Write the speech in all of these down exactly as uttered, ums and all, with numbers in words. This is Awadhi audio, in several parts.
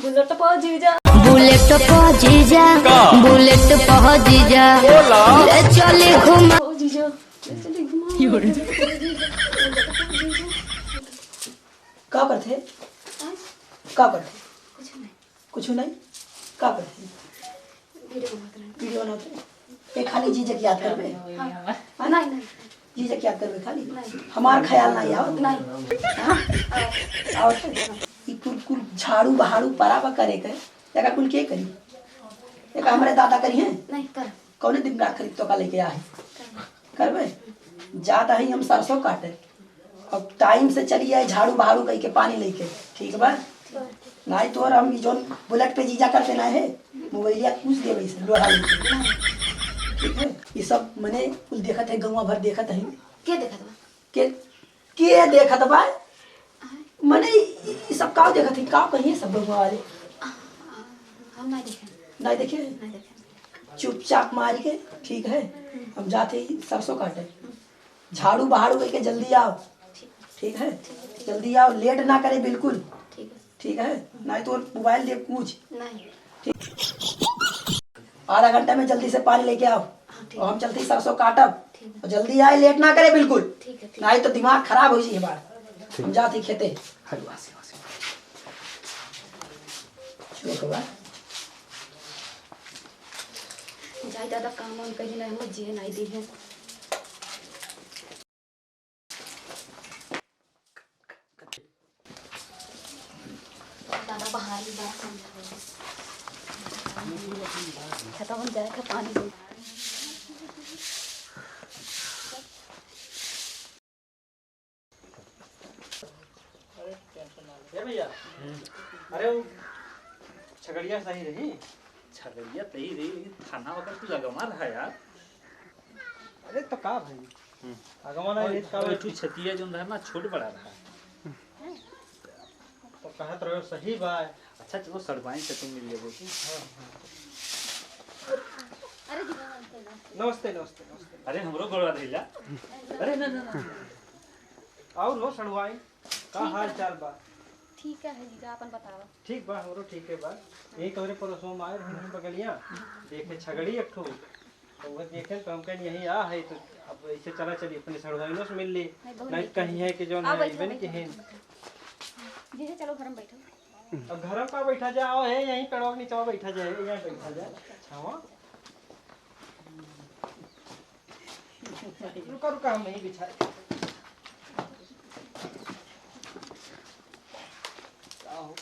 बुलेट पर जीजा। बुलेट पर जीजा। का? बुलेट पर जीजा। बोला। ले चली घुमा। ओ जीजा, ले चली घुमा। का करत है? हाँ? का करत है? कुछ नहीं। कुछ नहीं? का करत है? वीडियो बनावत रहे। वीडियो बनावत रहे। ए, खाली जीजा के याद करबे? हाँ। हाँ? नहीं, नहीं। जीजा के याद करबे खाली? नहीं। हमार ख्याल नहीं आवत? नहीं। हाँ? आवत है। ई कुल, कुल झाड़ू बहाड़ू परा बा करे के, एका कुल के करी? एका हमरे दादा करी हैं? नहीं, कर। कौने दिन रात खरीद तो का लेके आए? कर। करबे? जात हई हम सरसों काटे। अब टाइम से चली आए, झाड़ू बहाड़ू कई के पानी लेके, ठीक बा? नाहीं तोर हम ई जौन बुलेट पे जीजा करते ना है, मोबाइलिया कुछ देबे से लोढ़ा लेके। ठीक है, ई सब मने कुल देखत है, गौवा भर देखत है। के देखत बा? के, के देखत बा? मने ई, ई सब का देखत है, का कहिए सब गौवा वाले? हम नहीं देखे। नहीं देखे? नहीं देखे। चुपचाप मार के, ठीक है, हम जाते ही सरसों काटे। झाड़ू बहाड़ू करके जल्दी आओ। ठीक। ठीक है, जल्दी आओ, लेट ना करे बिल्कुल। ठीक है। ठीक है, नहीं तो मोबाइल दे कुछ। नहीं। ठीक, आधा घंटा में जल्दी से पानी लेके आओ। हाँ, ठीक। और हम चलते ही सरसों काटब। ठीक है। और जल्दी आए, लेट ना करे बिल्कुल। ठीक है, ठीक। नहीं तो दिमाग खराब हो जाए हमार। ठीक। हम जाते ही खेते। हलवा से, हलवा से। चोकवा। जाई दादा, काम वाम कहीं ना, हम जिए नहीं दी है। दादा बाहर ही बात समझ। खत्म हो जाए था पानी। ए भैया, अरे वो छगड़िया सही रही? छगड़िया सही रही, लेकिन थाना वगैरह कुछ लगवा रहा यार। अरे तो का भाई, हम्म। अगवा ना और, रही तो का और भाई? एक ठो छतिया जौन रहा ना, छोट बड़ा रहा। तो कहत रहो सही बा। अच्छा चलो, सड़वाइन से तुम मिल लेबो तू। हाँ, हाँ। अरे जीजा, नमस्ते, नमस्ते, नमस्ते। अरे हमरो गोड़वा धइला। अरे ना, ना, ना। और हो सड़वाइन? का ठीक हाल है। चाल बा? ठीक है जीजा, अपन बतावा। ठीक बा, हमरो ठीक है बा। यही तोहरे पड़ोसवा में आए रहे बगलिया, देखे छगड़ी एक ठो, तो वह देखे तो हम कहन यही आ है, तो अब ऐसे चला चली अपने सड़वाइनों से मिल ली। नहीं, बहुत नहीं नीक कहीं है। है कि जौन है, बैठो, अइबे नहीं बैठो, कि है। बैठो। जीजा चलो घर में बैठो। अब घर में का बैठा जाए, आओ है यहीं पेड़वा के नीचे बैठा जाए, यहीं बैठा जाए। छावा। रुका, रुका, हम यहीं बिछाए। का हो?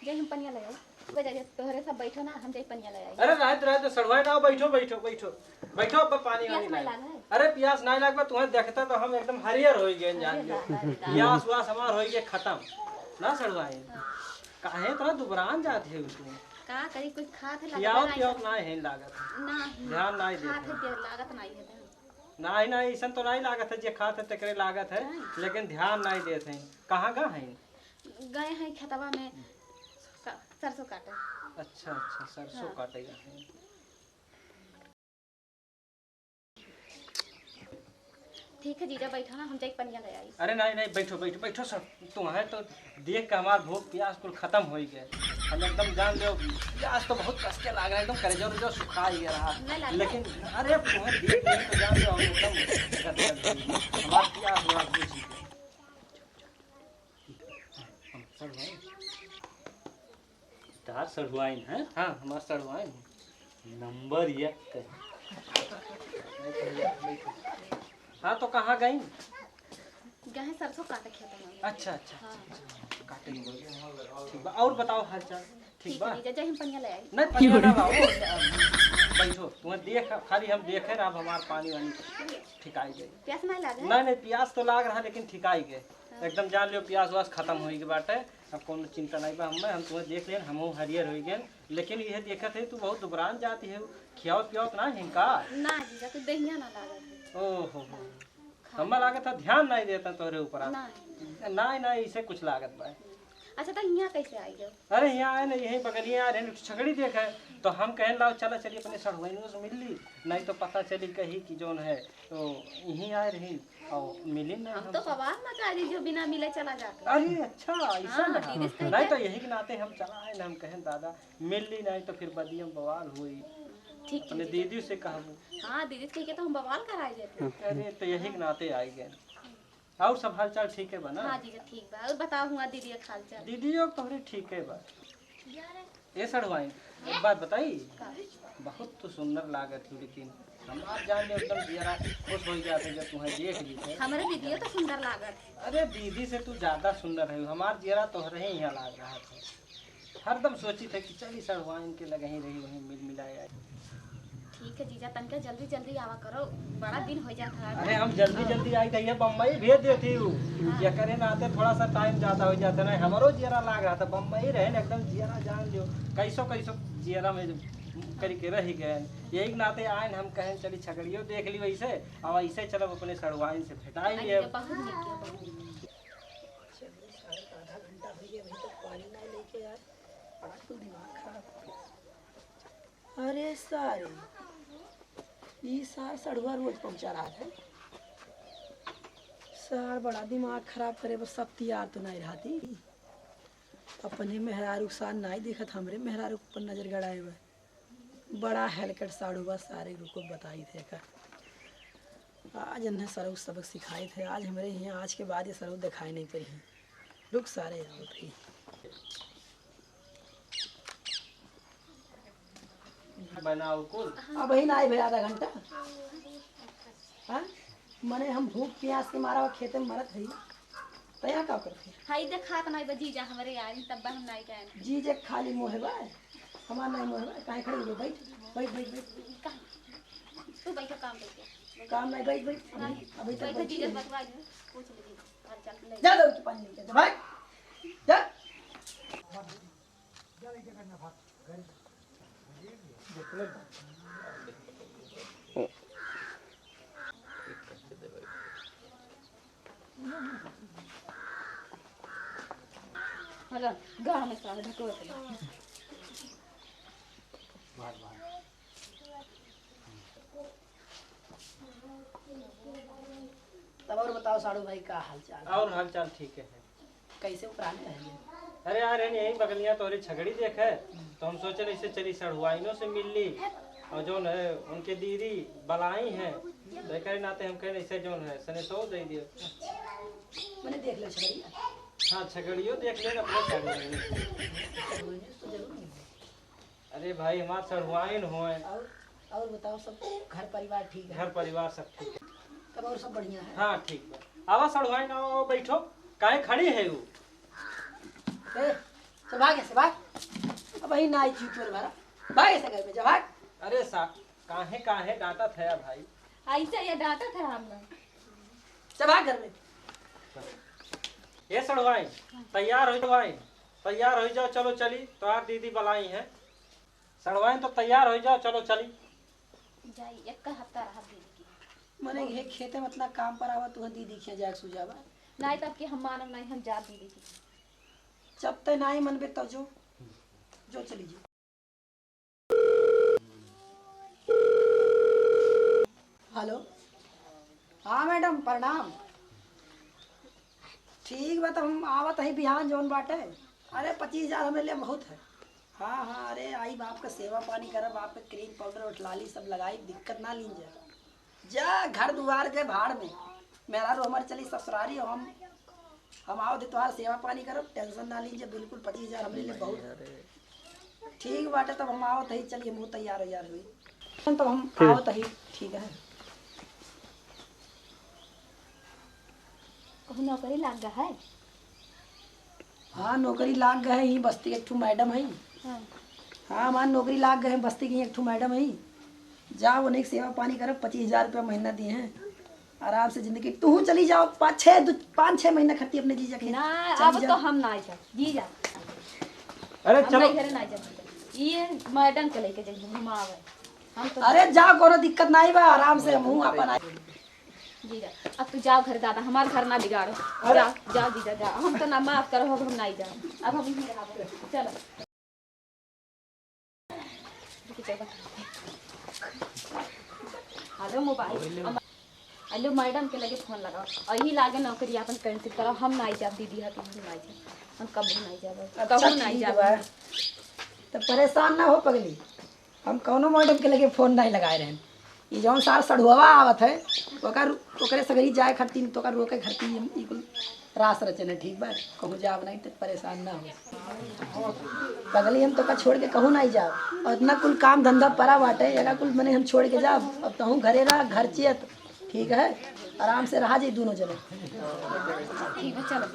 जाई हम पनिया ले आई। रुका जा, जा, तोहरे सब बैठो ना, हम जाई पनिया ले आई। अरे, रहत, रहत, सड़वाइन ना, बैठो, बैठो, बैठो। बैठो, अब पानी पियास वानी नहीं लाए। लाग है? अरे, पियास नहीं लाग बा, तुम्हें देखता तो हम एकदम हरियर हो गए, जान अरे लो। दादा, अरे दादा। पियास वास हमार हो गए खत्म। ना सड़वाइन। हाँ। काहे इतना दुबरान जात है उसमें? का करी, कुछ खात है, पियावत लगता पियावत नहीं। नहीं है लागत है। नहीं। ध्यान नहीं देत खात है। है, पियावत लागत नहीं है ध्यान। नहीं, नहीं, ऐसन तो नहीं लागत है, जे खात है तेकरे लागत है, नहीं। लेकिन ध्यान नहीं देत है। कहाँ गा है? गए हैं खेतवा में का-, सरसों काटे। अच्छा, अच्छा, सरसों हाँ। काटे गा है। ठीक है जीजा, बैठो ना, हम जाई पनिया ले आई। अरे नहीं, नहीं, बैठो, बैठो, बैठो सब। तुम्हें तो देख के हमार भूख प्यास कुल खत्म हो गए। हम एकदम जान लो, प्यास तो बहुत कस के लाग रहा है, एकदम करेजा उरेजा सुखा ही रहा। नहीं लाग रहा। लेकिन अरे तुम्हें देख के तो जान लो, हम एकदम गदगद हो गए। हमार प्यास बड़ा बुझ गया। हम सब भाई। तहार सढ़ुआइन है? हाँ, हमार सढ़ुआइन है। नंबर एक। हाँ, तो कहाँ गई? गए सरसों काटे खेत में। अच्छा, अच्छा, हाँ। अच्छा, अच्छा, काटे में गई। ठीक बा, और बताओ हाल चाल? ठीक ठीक बा? है जीजा, जाई हम पनिया ले आई। नहीं, पनिया ना बा, वो, बैठो, तुम्हें देख, खाली हम देखे ना, अब हमार पानी वानी ठिकाई गए। प्यास नहीं लागे? नहीं, नहीं, प्यास तो लाग रहा, लेकिन ठिकाई गए। हाँ। एकदम जान लियो, प्यास व्यास खत्म होई के बाटे। अब कौनो चिंता नहीं बा हमें, हम तुम्हें देख लेन, हमहू हरियर होई गए। लेकिन यह देखत है, तू बहुत दुबरान जाती है, खियावत पियावत ना है का? ना जीजा, तू दहिया ना लागत है। ओ हो हो। हाँ। हमें लागत है ध्यान नहीं देता तोहरे ऊपर। नहीं। नहीं, नहीं, इसे कुछ लागत बा। अच्छा, तो यहाँ कैसे आइ गयो? अरे, यहाँ आए ना, यहीं बगलिया आए रहे, छगड़ी देखे, तो हम कहेन, "लाओ, चला, चली, अपने सड़ुआइनों से मिल ली, नहीं तो पता चली कही कि जौन है, तो यहीं आए रही और मिली ना हम।" तो बवाल मचा दी, जो बिना मिले चला जाता। अरे, अच्छा, ऐसा हाँ, ना। दीदी से कह नहीं के। तो यही के नाते हम चला आए ना, हम कहेन, "दादा, मिल ली, नहीं तो फिर बदियम बवाल हुई।" ठीक, अपने ठीक, ठीक। दीदी से कहबू। हाँ, दीदी से कह के तो हम बवाल कराए देते। अरे, तो यही के नाते आइ गए। और सब हालचाल ठीक है बा ना? हाँ जीजा, ठीक बा। और बताओ हुआ दीदी का हालचाल? दीदियो तोहरे ठीक है बा। ए सड़ुआइन, एक बात बताई? का? बहुत तो सुंदर लागत हो, लेकिन हमार जान ले एकदम जियरा खुश हो जाते जब तुम्हें देख ली थे। हमरे दीदियो तो सुंदर लागत। अरे दीदी से तू ज्यादा सुंदर है, हमार जियरा तोहरे ही यहाँ लाग रहा था। हरदम सोची थे कि चली सड़ुआइन के लगे ही रही, वहीं मिल मिलाए आई। ठीक है जीजा, तनका जल्दी जल्दी आवा करो, बड़ा दिन हो जात है। अरे हम जल्दी जल्दी आई, तैया बम्बई भेज देती हूँ। हाँ। ये करे नाते थोड़ा सा टाइम ज्यादा हो जाता ना, हमरो जियरा लाग रहा था, बम्बई रहे ना एकदम जियरा जान लियो, कैसो कैसो जियरा में करके रह गए। यही के नाते आए न, हम कहें चली छगड़ियो देख ली वैसे, और वैसे चलब अपने सड़ुआइन से भेटाई अरे, लिए। बहुत नीक है, बहुत नीक। चलो, सारे आधा घंटा हो गया, अभी तक पानी ना लेके आए। आज कुल दिमाग खराब हो गया। अरे सारे, ई सार सड़ुआ रोज पहुंचा रहा है। सार बड़ा दिमाग खराब करे, बस सब तैयार तो नहीं रहती। अपने मेहरारू के सार नहीं देखत, हमरे मेहरारू के ऊपर नजर गड़ाए हुए। बड़ा हेलकट साढ़ू बा, सारे रुको बताई थे का। आज इन्हें सरऊ सबक सिखाई थे, आज हमरे यहाँ, आज के बाद ये सरऊ दिखाई नहीं पड़ी हैं। रुक सारे, आवत ही। बनाओ कुल। अब ही ना आई भैया, आधा घंटा। हाँ? मने हम भूख प्यास के मारा खेते में मरत हई। तैया का करते? हाई देखात नहीं बा जीजा हमरे आए, तब बा हम नहीं गए। जीजे खाली मुँह है बा, हमार नहीं मुँह है बा। काहे खड़े हो गए? बैठ, बैठ, बैठ, बैठ। कहाँ? तू बैठो काम करके। काम नहीं, बैठ, बैठ। अभी, अभी तक बैठो बैठी जीजा, है। बतवा दो। पूछ लीजिए। हाल चाल नहीं। जा दो तो पानी लेके, जा भाग। जा। हेलो, गाँव में सारा ढकोसला। तब और बताओ साढ़ू भाई, का हाल चाल? और हाल चाल ठीक है। कैसे उपरान टहलिए? अरे यार, यही बगलिया तोहरे छगड़ी देखे, तो हम सोचे ऐसे चली सड़ुआइनों से मिल ली, और जौन है उनके दीदी बलाई हैं, तो एकरे नाते हम कहें ऐसे जौन है सनेसो दे दियो। मैंने देख लिया छगड़ी। हाँ, छगड़ियो देख ले, अपने छगड़ी। तो जरूर मिल जाए। अरे भाई, हमार सड़ुआइन होए। और, और बताओ, सब घर परिवार ठीक है? घर परिवार सब ठीक है। तब और सब बढ़िया है? हाँ, ठीक बा। आवा सड़ुआइन, आओ, आओ, बैठो। काहे खड़ी है वो? ए, चल भाग यहाँ से, भाग। अब वही ना आई चूत वाला भरा। भाग ऐसे घर में, जा भाग। अरे सा, काहे, काहे डांटत है भाई? ऐसे ये डांटत है हम लोग। चल भाग घर में। ए सड़ुआइन, तैयार हो जाओ, तैयार हो जाओ, चलो चली, तोहार दीदी बलाई हैं। सड़ुआइन तो तैयार हो जाओ, चलो चली। जाई, एक हफ्ता रहा दीदी की। मने ये खेते में इतना काम पर आवा, तू दीदी के जाए सुजावा। नहीं, तब के हम मानब नहीं, हम जा दीदी की। जब तय नहीं मनबे, तब जो, जो चली जो। हेलो, हाँ मैडम, प्रणाम। ठीक बा, तब हम आवत हई बिहान जौन बाटे। अरे, पच्चीस हजार हमरे लिए बहुत है। हाँ, हाँ, अरे, आई बाप का सेवा पानी करब, बाप के क्रीम पाउडर ओठलाली सब लगाई, दिक्कत ना लीन जा। जा, घर दुआर के भाड़ में। मेहरारू हमार चली ससुरारी, हम, हम आवत ही तोहार सेवा पानी करब, टेंशन ना लीन जा, बिल्कुल पच्चीस हजार हमरे लिए बहुत। ठीक बाटे, तब हम आवत हई, चलिए, हमहू तैयार वैयार हुई, तब हम ठीक। आवत हई। ठीक है। कहूँ नौकरी लाग गा है? हाँ, नौकरी लाग गए ही, बस्ती के एक ठो मैडम है। हाँ। हाँ, हमार नौकरी लाग गए, बस्ती की एक ठो मैडम है। जा, उन्हें सेवा पानी करब, पच्चीस हजार रुपया महीना दिए हैं। आराम से जिंदगी, तू चली जाओ, पाँच छः, दो, पाँच छः महीना खातिर अपने जीजा के ना, चली अब जाओ। तो हम ना जाब, जीजा। अरे हम चलो। नहीं, घरे ना जाब। ये मैडम के लेके जाइए, घुमावे। हम तो अरे जाओ, कोनो दिक्कत नहीं बा, आराम से हमहू अपन आ- जीजा, अब तू जाओ घर दादा, हमार घर ना बिगाड़ो। अरे। जाओ, जाओ जीजा, जाओ। हम तो ना माफ करो, अब हम नहीं जाओ, अब हम यहीं रहब। चलो। हेलो मोबाइल, हेलो मैडम के लगे फोन लगाओ और यही लागे नौकरी अपन कैंसिल करो। हम नहीं जाब दीदी, हती हम नहीं जाब, हम कबहू नहीं जाब, अच्छा, कबहू नहीं ठीक जाब। बा। तो परेशान ना हो पगली, हम कौनो मैडम के लगे फोन नहीं लगाए रहन। ई जौन सार सढ़ुआवा आवत है, ओकर, ओकरे सगरी जाए खातिर, तोका रोके खातिर हम ई कुल रास रचने, ठीक बा? कहूँ जाब नहीं तो परेशान ना हो। पगली, हम तोका छोड़ के कहूँ नहीं जाब। और इतना कुल काम धंधा परा बाटे, एका कुल मने हम छोड़ के जाब? अब तहूँ घरे रह, घर चियत, ठीक है? आराम से रहा जी दोनों जने। ठीक है, चलो।